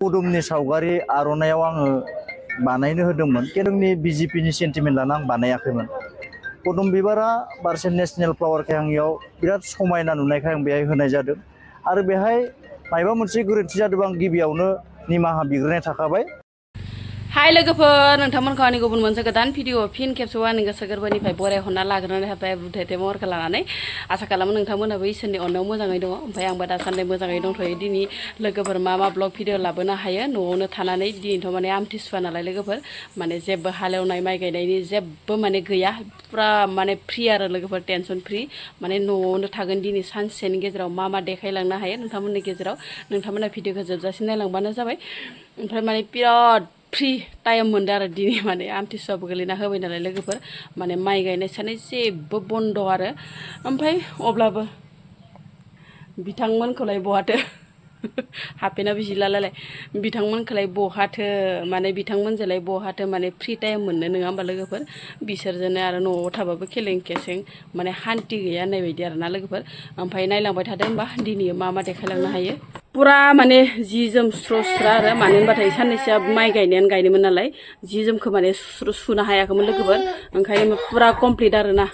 लाउदुमनि सावगारि आर'नायाव आङो बानायनो होदोंमोन जोंनि बिजेपिनि सेन्टिमेन्ट लाना आं बानायाखैमोन लाउदुम बिबारा बारसे नेशनेल फ्लावारखाय आंनियाव बिराद समायना नुनायखाय आं बेहाय होनाय जादों आरो बेहाय मायबा मोनसे गोरोन्थि जादोंबा आं गिबियावनो निमाहा बिग्रोनाय थाखाबाय हाय लोगोफोर नोंथांमोनखौ आंनि गुबुन मोनसे गोदान भिडिअ फिन खेबसेबाव आंनि गोसो गोरबोनिफ्राय बरायहरना लाग्रोनानै होबाय बुथेथे महरखौ लानानै आसा खालामो नोंथांमोनहाबो इसोरनि अननायाव मोजाङै दङ ओमफ्राय आंबो दासान्दि मोजाङै दंथ'यो दिनै लोगोफोर मा ब्लग भिडिअ लाबोनो हायो न'आवनो थानानै दिनैथ' माने आमथिसुवा नालाय लोगोफोर माने जेबो हालेवनाय माइ गायनायनि जेबो माने गैया पुरा माने फ्रि आरो लोगोफोर टेनसन फ्रि माने न'आवनो थागोन दिनै सानसेनि गेजेराव मा देखायलांनो हायो नोंथांमोननि गेजेराव नोंथांमोना भिडिअखौ जोबजासिम नायलांबानो जाबाय ओमफ्राय माने बिराद फ्रि टाइम मोनदों आरो दिनै माने आमथिसुवाबो गोलैना होबाय नालाय लोगोफोर माने माइ गायनाय सानाय जेबो बन्द आरो ओमफ्राय अब्लाबो बिथांमोनखौलाय बहाथो हाफेना बिजिलालाय बिथांमोनखौलाय बहाथो माने बिथांमोनजोंलाय बहाथो माने फ्रि टाइम मोननो नङा होमबा लोगोफोर बिसोरजोंनो आरो न'आव थाबाबो खेलें खेसें माने हान्थि गैया होननाय बायदि आरोना लोगोफोर ओमफ्राय नायलांबाय थादों होमबा दिनै मा देखायलांनो हायो पुरा माने जि जोम स्रा आरो मानो होनबाथाय साननैसोआ माइ गायनायानो गायनोमोन नालाय जि जोमखौ माने सुनो हायाखैमोन लोगोफोर ओंखायनो पुरा कमप्लिट आरोना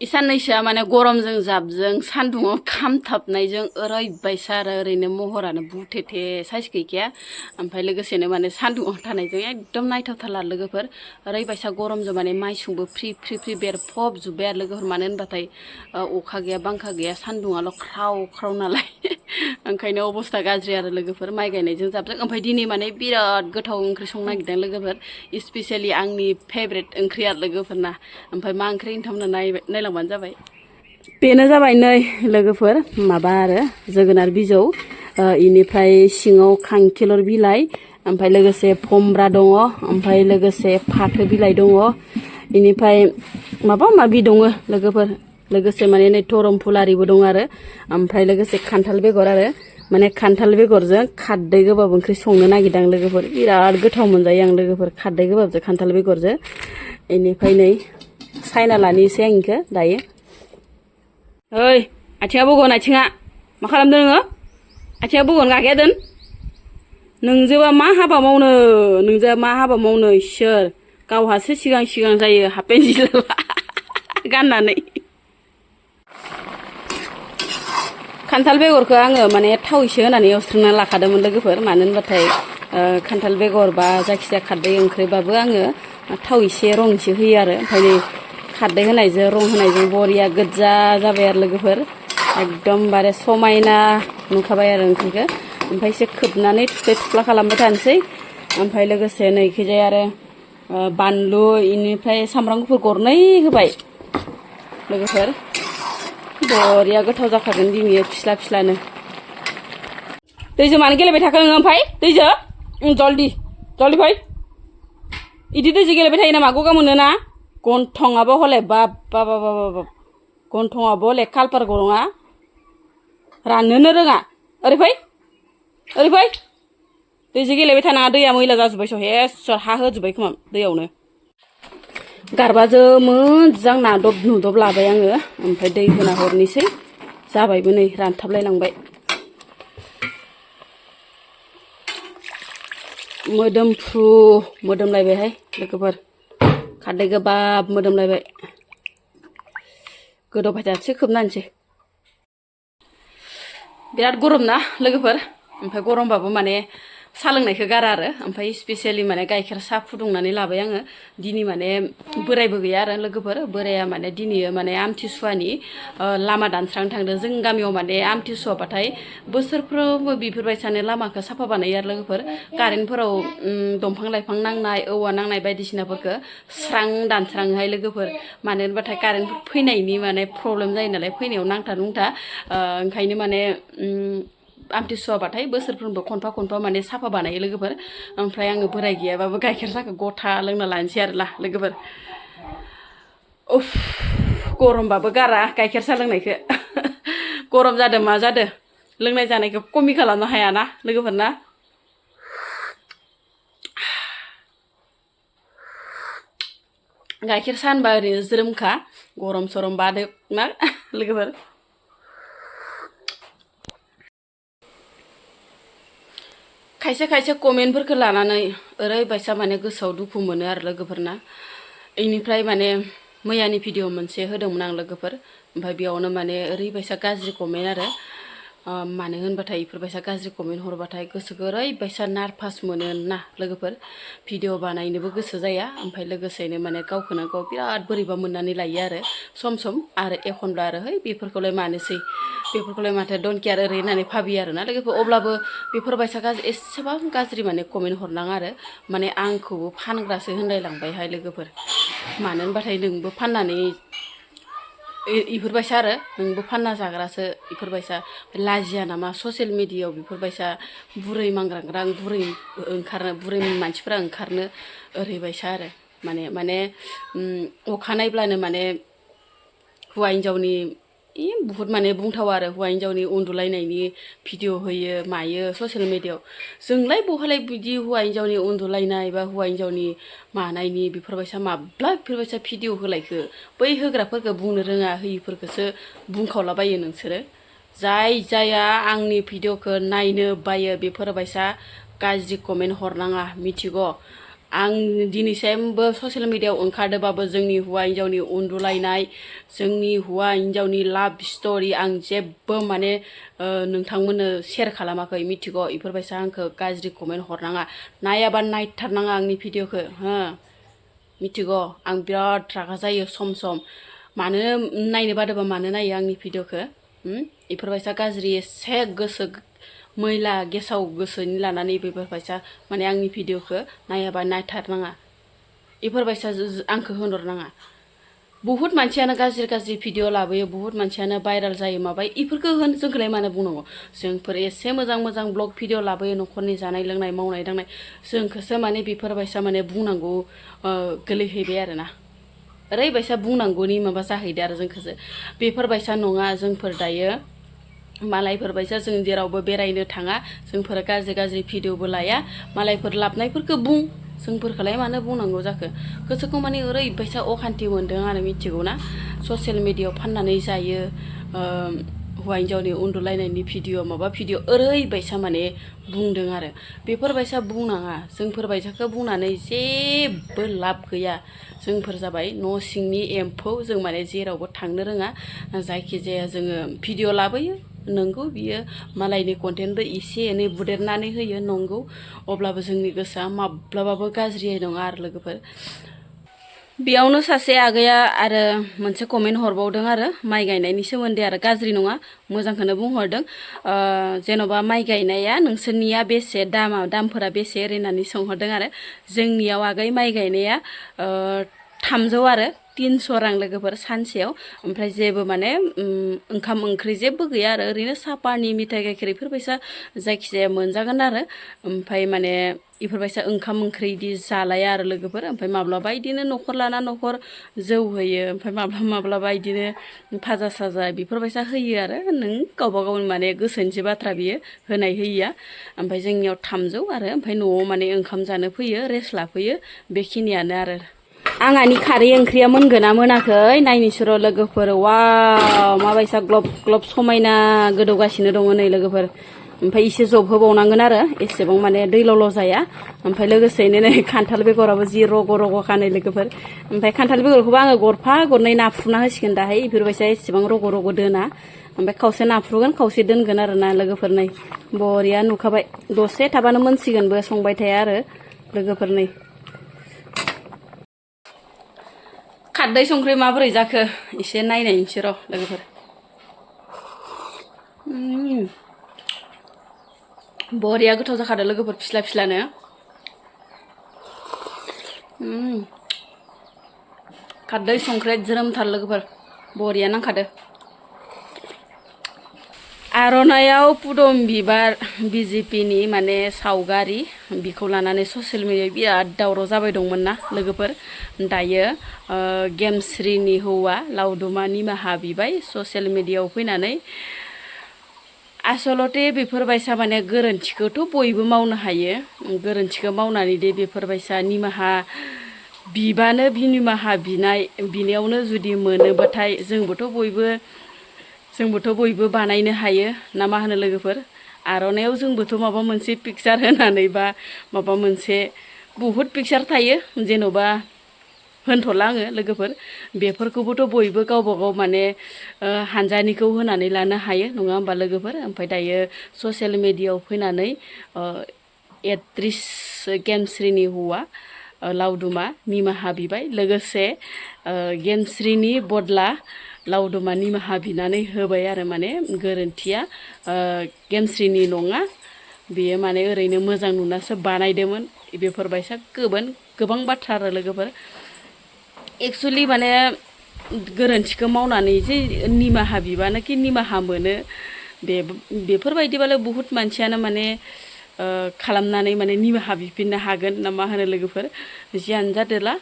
साननैसोआ माने गरमजों जाबजों सान्दुङाव खामथाबनायजों ओरैबायसा आरो ओरैनो महरानो बुथेथे साइज गैखाया ओमफ्राय लोगोसेनो माने सान्दुङाव थानायजों एकदम नायथावथारला लोगोफोर ओरैबायसा गरमजों माने माइसुंबो फ्रि बेरफबजोब्बाय आरो लोगोफोर मानो होनबाथाय अखा गैया बांखा गैया सान्दुङाल' ख्राव नालाय ओंखायनो अबस्था गाज्रि आरो लोगोफोर माइ गायनायजों जाबजों ओमफ्राय दिनै माने बिराद गोथाव ओंख्रि संनो नागिरदों लोगोफोर स्पेसियेलि आंनि फेभरेट ओंख्रि आरो लोगोफोरना ओमफ्राय मा ओंख्रि नोंथांमोना नायलांबानो जाबाय बेनो जाबाय नै लोगोफोर माबा आरो जोगोनार बिजौ इनिफ्राय सिङाव खांखिलर बिलाइ ओमफ्राय लोगोसे खुमब्रा दङ ओमफ्राय लोगोसे फाथो बिलाइ दङ इनिफ्राय माबा माबि दङ लोगोफोर लोगोसे माने नै धरमफुल आरिबो दं आरो ओमफ्राय लोगोसे खान्थाल बेगर आरो माने खान्थाल बेगरजों खारदै गोबाब ओंख्रि संनो नागिरदों आं लोगोफोर बिराद गोथाव मोनजायो आं लोगोफोर खारदै गोबाबजों खान्थाल बेगरजों इनिफ्राय नै सायना लानोसै आं इखौ दायो ओइ आथिङा बगन आथिङा मा खालामदों नोङो आथिङा बगन गागेया दोन नोंजोबा मा हाबा मावनो इसोर गावहासो सिगां जायो हाफेन जिलाला गाननानै खान्थाल बेगरखौ आङो माने थाव एसे होनानै एवस्रोमना लाखादोंमोन लोगोफोर मानो होनबाथाय खान्थाल बेगर बा जायखिजाया खारदै ओंख्रिबाबो आङो थाव एसे रं एसे होयो आरो ओमफ्राय नै खारदै होनायजों रं होनायजों बरिया गोजा जाबाय आरो लोगोफोर एकदमबारे समायना नुखाबाय आरो ओंख्रिखौ ओमफ्राय एसे खोबनानै थुख्ला खालामबाय थानोसै ओमफ्राय लोगोसे नैखिजाय आरो बानलु इनिफ्राय सामब्राम गुफुर गरनै होबाय लोगोफोर बरिया गोथाव जाखागोन दिनै फिस्लानो दैजों मानो गेलेबाय थाखो नोङो ओमफ्राय दैजों जल्दि फै इदि दैजों गेलेबाय थायो नामा गगा मोनो ना गन्थङाबो हले बाब गन्थङाबो हले कालपार गरङा राननोनो रोङा ओरै फै दैजों गेलेबाय थानाङा दैया मैला जाजोब्बाय हेस्सर हा होजोब्बाय खोमा दैयावनो गारबाजों मोजां नुदब लाबाय आङो ओमफ्राय दै होना हरनोसै जाबायबो नै रानथाबलायलांबाय मोदोमफ्रु मोदोमलायबायहाय लोगोफोर खारदै गोबाब मोदोमलायबाय गोदौबाय थासै खोबनानैसै बिराद गरम ना लोगोफोर ओमफ्राय गरमबाबो माने साहा लोंनायखौ गारा आरो ओमफ्राय स्पेसियेलि माने गाइखेर साहा फुदुंनानै लाबाय आङो दिनै माने बोरायबो गैया आरो लोगोफोर बोराया माने दिनै माने आमथिसुवानि लामा दानस्रांनो थांदों जों गामियाव माने आमथिसुवाबाथाय बोसोरफ्रोमबो बेफोरबायसानो लामाखौ साफा बानायो आरो लोगोफोर कारेन्टफोराव दंफां लाइफां नांनाय औवा नांनाय बायदिसिनाफोरखौ दानस्राङोहाय लोगोफोर मानो होनबाथाय कारेन्ट फैनायनि माने प्रब्लेम जायो नालाय फैनायाव नांथा ओंखायनो माने आमथिसुवाबाथाय बोसोरफ्रोमबो खनफा माने साफा बानायो लोगोफोर ओमफ्राय आङो बोराय गैयाबाबो गाइखेर साहखौ गथा लोंना लानोसै आरो लोगोफोर उफ गरमबाबो गारा गाइखेर साहा लोंनायखौ गरम जादों मा जादों लोंनाय जानायखौ खमि खालामनो हायाना लोगोफोर ना गाइखेर साहा होनबा ओरैनो ज्रोमखा गरम सरम बादो ना लोगोफोर खायसे खायसे कमेन्टफोरखौ लानानै ओरैबायसा माने गोसोआव दुखु मोनो आरो लोगोफोरना इनिफ्राय माने मैयानि भिडिअ मोनसे होदोंमोन आं लोगोफोर ओमफ्राय बेयावनो माने ओरैबायसा गाज्रि कमेन्ट आरो मानो होनबाथाय इफोरबायसा गाज्रि कमेन्ट हरबाथाय गोसोखौ ओरैबायसा नार्भास मोनो ना लोगोफोर भिडिअ बानायनोबो गोसो जाया ओमफ्राय लोगोसेनो माने गावखौनो गाव बिराद बोरैबा मोननानै लायो आरो सम आरो एखनब्ला आरो है बेफोरखौलाय मानोसै बेफोरखौलाय माथो डन्ट केयार ओरै होननानै भाबियो आरोना लोगोफोर अब्लाबो बेफोरबायसा एसेबां गाज्रि माने कमेन्ट हरनाङा आरो माने आंखौबो फानग्रासो होनलायलांबायहाय लोगोफोर मानो होनबाथाय नोंबो फाननानै इफोरबायसा आरो नोंबो फानना जाग्रासो इफोरबायसा लाजिया नामा ससियेल मिडियायाव बेफोरबायसा बुरै मांग्रांग्रां बुरै मानसिफोरा ओंखारनो ओरैबायसा आरो माने अखानायब्लानो माने हौवा हिन्जावनि बुहुत माने बुंथावा आरो हौवा हिन्जावनि उन्दुलायनायनि भिडिअ होयो मायो ससियेल मिडियायाव जोंलाय बहालाय बिदि हौवा हिन्जावनि उन्दुलायनाय बा हौवा हिन्जावनि मानायनि बेफोरबायसा माब्ला बेफोरबायसा भिडिअ होलायखो बै होग्राफोरखौ बुंनो रोङा होयिफोरखौसो बुंखावलाबायो नोंसोरो जाया आंनि भिडिअखौ नायनो बायो बेफोरबायसा गाज्रि कमेन्ट हरनाङा मिथिगौ आं दिनैसिमबो ससियेल मिडियायाव ओंखारदोंबाबो जोंनि हौवा हिन्जावनि उन्दुलायनाय जोंनि हौवा हिन्जावनि लाभ स्ट'रि आं जेबो माने नोंथांमोननो शेयार खालामाखै मिथिगौ इफोरबायसा आंखौ गाज्रि कमेन्ट हरनाङा नायाबा नायथारनाङा आंनि भिडिअखौ मिथिगौ आं बिराद रागा जायो सम मानो नायनो बादोंबा मानो नायो आंनि भिडिअखौ इफोरबायसा गाज्रि एसे गोसो मैला गेसाव गोसोनि लानानै बेफोरबायसा माने आंनि भिडिअखौ नायाबा नायथारनाङा इफोरबायसा आंखौ होनहरनाङा बुहुत मानसियानो गाज्रि भिडिअ लाबोयो बुहुत मानसियानो भाइरेल जायो माबायो इफोरखौ जोंखौलाय मानो बुंनांगौ जोंफोर एसे मोजां ब्लग भिडिअ लाबोयो न'खरनि जानाय लोंनाय मावनाय दांनाय जोंखौसो माने बेफोरबायसा माने बुंनांगौ गोलैहैबाय आरोना ओरैबायसा बुंनांगौनि माबा जाहैदो आरो जोंखौसो बेफोरबायसा नङा जोंफोर दायो मालायफोरबायसा जों जेरावबो बेरायनो थाङा जोंफोर गाज्रि भिडिअबो लाया मालायफोर लाबनायफोरखौ बुं जोंफोरखौलाय मानो बुंनांगौ जाखो गोसोखौ माने ओरैबायसा अखान्थि मोन्दों आरो मिथिगौ ना ससियेल मिडियायाव फाननानै जायो हौवा हिन्जावनि उन्दुलायनायनि भिडिअ माबा भिडिअ ओरैबायसा माने बुंदों आरो बेफोरबायसा बुंनाङा जोंफोरबायसाखौ बुंनानै जेबो लाब गैया जोंफोर जाबाय न' सिंनि एम्फौ जों माने जेरावबो थांनो रोङा जायखिजाया जोङो भिडिअ लाबोयो नंगौ बियो मालायनि कन्टेन्टबो एसे एनै बुदेरनानै होयो नंगौ अब्लाबो जोंनि गोसोआ माब्लाबाबो गाज्रि नङा आरो लोगोफोर बेयावनो सासे आगैया आरो मोनसे कमेन्ट हरबावदों आरो माइ गायनायनि सोमोन्दै आरो गाज्रि नङा मोजांखौनो बुंहरदों जेन'बा माइ गायनाया नोंसोरनिया बेसे दामफोरा बेसे ओरैनानै सोंहरदों आरो जोंनियाव आगै माइ गायनाया 300 आरो 300 रां लोगोफोर सानसेयाव ओमफ्राय जेबो माने ओंखाम ओंख्रि जेबो गैया आरो ओरैनो साहा पानि मिथाइ गाइखेर इफोरबायसा जायखिजाया मोनजागोन आरो ओमफ्राय माने इफोरबायसा ओंखाम ओंख्रि इदि जालाया आरो लोगोफोर ओमफ्राय माब्लाबा इदिनो न'खर लाना न'खर जौ होयो ओमफ्राय माब्लाबा इदिनो भाजा साजा बेफोरबायसा होयो आरो नों गावबा गावनि माने गोसोनिसो बाथ्रा बियो होनाय होयिया ओमफ्राय जोंनियाव 300 आरो ओमफ्राय न'आव माने ओंखाम जानो फैयो रेस्ट लाफैयो बेखिनियानो आरो आंहानि खारै ओंख्रिया मोनगोना मोनाखै नायनोसोर' लोगोफोर वाव माबायसा ग्लब ग्लब समायना गोदौगासिनो दङ नै लोगोफोर ओमफ्राय एसे जबहोबावनांगोन आरो एसेबां माने दैलावल' जाया ओमफ्राय लोगोसेनो नै खान्थाल बेगराबो जि रग' खानै लोगोफोर ओमफ्राय खान्थाल बेगरखौबो आङो गरफा गरनै नाफ्रुना होसिगोन दाहाय बेफोरबायसा एसेबां रग' दोना ओमफ्राय खावसे नाफ्रुगोन खावसे दोनगोन आरो ना लोगोफोर नै बरिया नुखाबाय दसे थाबानो मोनसिगोनबो संबाय थाया आरो लोगोफोर नै खारदै संख्रि माबोरै जाखो एसे नायनायनोसै र' लोगोफोर बरिया गोथाव जाखादो लोगोफोर फिस्लानो खारदै संख्रि ज्रोमथार लोगोफोर बरिया नांखादो आर'नायाव पुदम बिबार बिजेपिनि माने सावगारि बिखौ लानानै ससियेल मिडियायाव बिराद दावराव जाबाय दंमोन ना लोगोफोर दायो गेमस्रिनि हौवा लावदुमा निमाहा बिबाय ससियेल मिडियायाव फैनानै आसलते बेफोरबायसा माने गोरोन्थिखौथ' बयबो मावनो हायो गोरोन्थिखौ मावनानै दे बेफोरबायसा निमाहा बिबानो निमाहा बिनायावनो जुदि मोनोबाथाय जोंबोथ' बयबो बानायनो हायो ना मा होनो लोगोफोर आर'नायाव जोंबोथ' माबा मोनसे पिकचार होनानै बा माबा मोनसे बुहुत पिकचार थायो जेन'बा होनथ'ला आङो लोगोफोर बेफोरखौबोथ' बयबो गावबा गाव माने हानजानिखौ होनानै लानो हायो नङा होमबा लोगोफोर ओमफ्राय दायो ससियेल मिडियायाव फैनानै एक्ट्रिस गेमस्रिनि हौवा लावदुमा निमाहा बिबाय लोगोसे गेमस्रिनि बदला लावदुमा निमाहा बिनानै होबाय आरो माने गोरोन्थिया गेमस्रिनि नङा बेयो माने ओरैनो मोजां नुनासो बानायदोंमोन बेफोरबायसा गोबां बाथ्रा आरो लोगोफोर एक्सुवेलि माने गोरोन्थिखौ मावनानै जे निमाहा बिबानोखि निमाहा मोनो बेफोरबायदिबालाय बुहुत मानसियानो माने खालामनानै माने निमाहा बिफिननो हागोन ना मा होनो लोगोफोर जियानो जादोला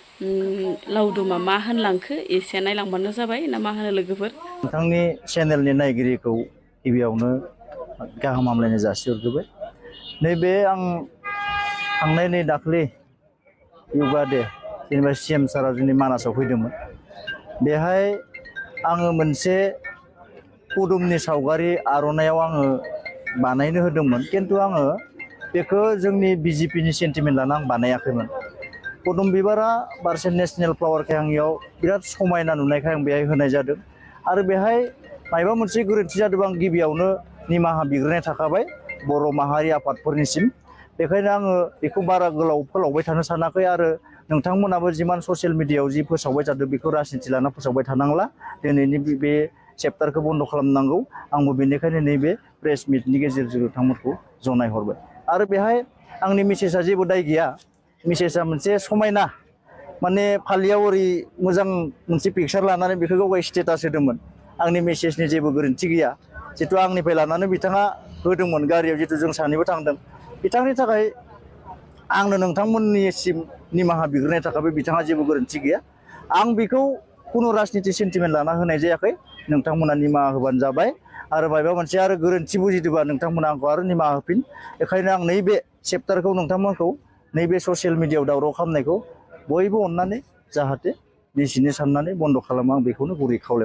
लावदुमा मा होनलांखो एसे नायलांबानो जाबाय ना मा होनो लोगोफोर नोंथांनि चेनेलनि नायगिरिखौ गिबियावनो गाहाम हामलायनाय जासिहरग्रोबाय नैबे आं थांनाय नै दाख्लै योगा डे जेनेबा CM सारा जोंनि मानासाव फैदोंमोन बेहाय आङो मोनसे पदुमनि सावगारि आर'नायाव आङो बानायनो होदोंमोन खिन्थु आङो बेखौ जोंनि BJPनि सेन्टिमेन्ट लाना आं बानायाखैमोन पदुम बिबारा बारसे नेसनेल फ्लावारखाय आं इयाव बिराद समायना नुनायखाय आं बेहाय होनाय जादों आरो बेहाय मायबा मोनसे गोरोन्थि जादोंबा आं गिबियावनो निमाहा बिग्रोनाय थाखाबाय बर' माहारि आफादफोरनिसिम बेखायनो आङो बेखौ बारा गोलाव फोलावबाय थानो सानाखै आरो नोंथांमोनाबो जिमान ससियेल मिडियायाव जि फोसावबाय थादों बेखौ राजनिथि लाना फोसावबाय थानांला दिनैनि बे चेप्टारखौ बन्द' खालामनांगौ आंबो बेनिखायनो नैबे प्रेस मिटनि गेजेरजों नोंथांमोनखौ जनायहरबाय आरो बेहाय आंनि मेसेजआ जेबो दाय गैया मेसेजआ मोनसे समायना माने फालियाव ओरै मोजां मोनसे पिकचार लानानै बेखौ गाव स्टेटास होदोंमोन आंनि मेसेजनि जेबो गोरोन्थि गैया जितु आंनिफ्राय लानानै बिथाङा होदोंमोन गारियाव जितु जों सानैबो थांदों बिथांनि थाखाय आंनो नोंथांमोननिसिम निमाहा बिग्रोनाय थाखाय बिथाङा जेबो गोरोन्थि गैया आं बेखौ खुनु राजनिथि सेन्टिमेन्ट लाना होनाय जायाखै नोंथांमोना निमाहा होबानो जाबाय आरो माबा मोनसे आरो गोरोन्थि बुजिदोंबा नोंथांमोना आंखौ आरो निमाहा होफिन बेखायनो आं नैबे चेप्टारखौ नोंथांमोनखौ नैबे ससियेल मिडियायाव दावराव खालामनायखौ बयबो अननानै जाहाथे निजिनि साननानै बन्द' खालामो आं बेखौनो गुरै खावलाय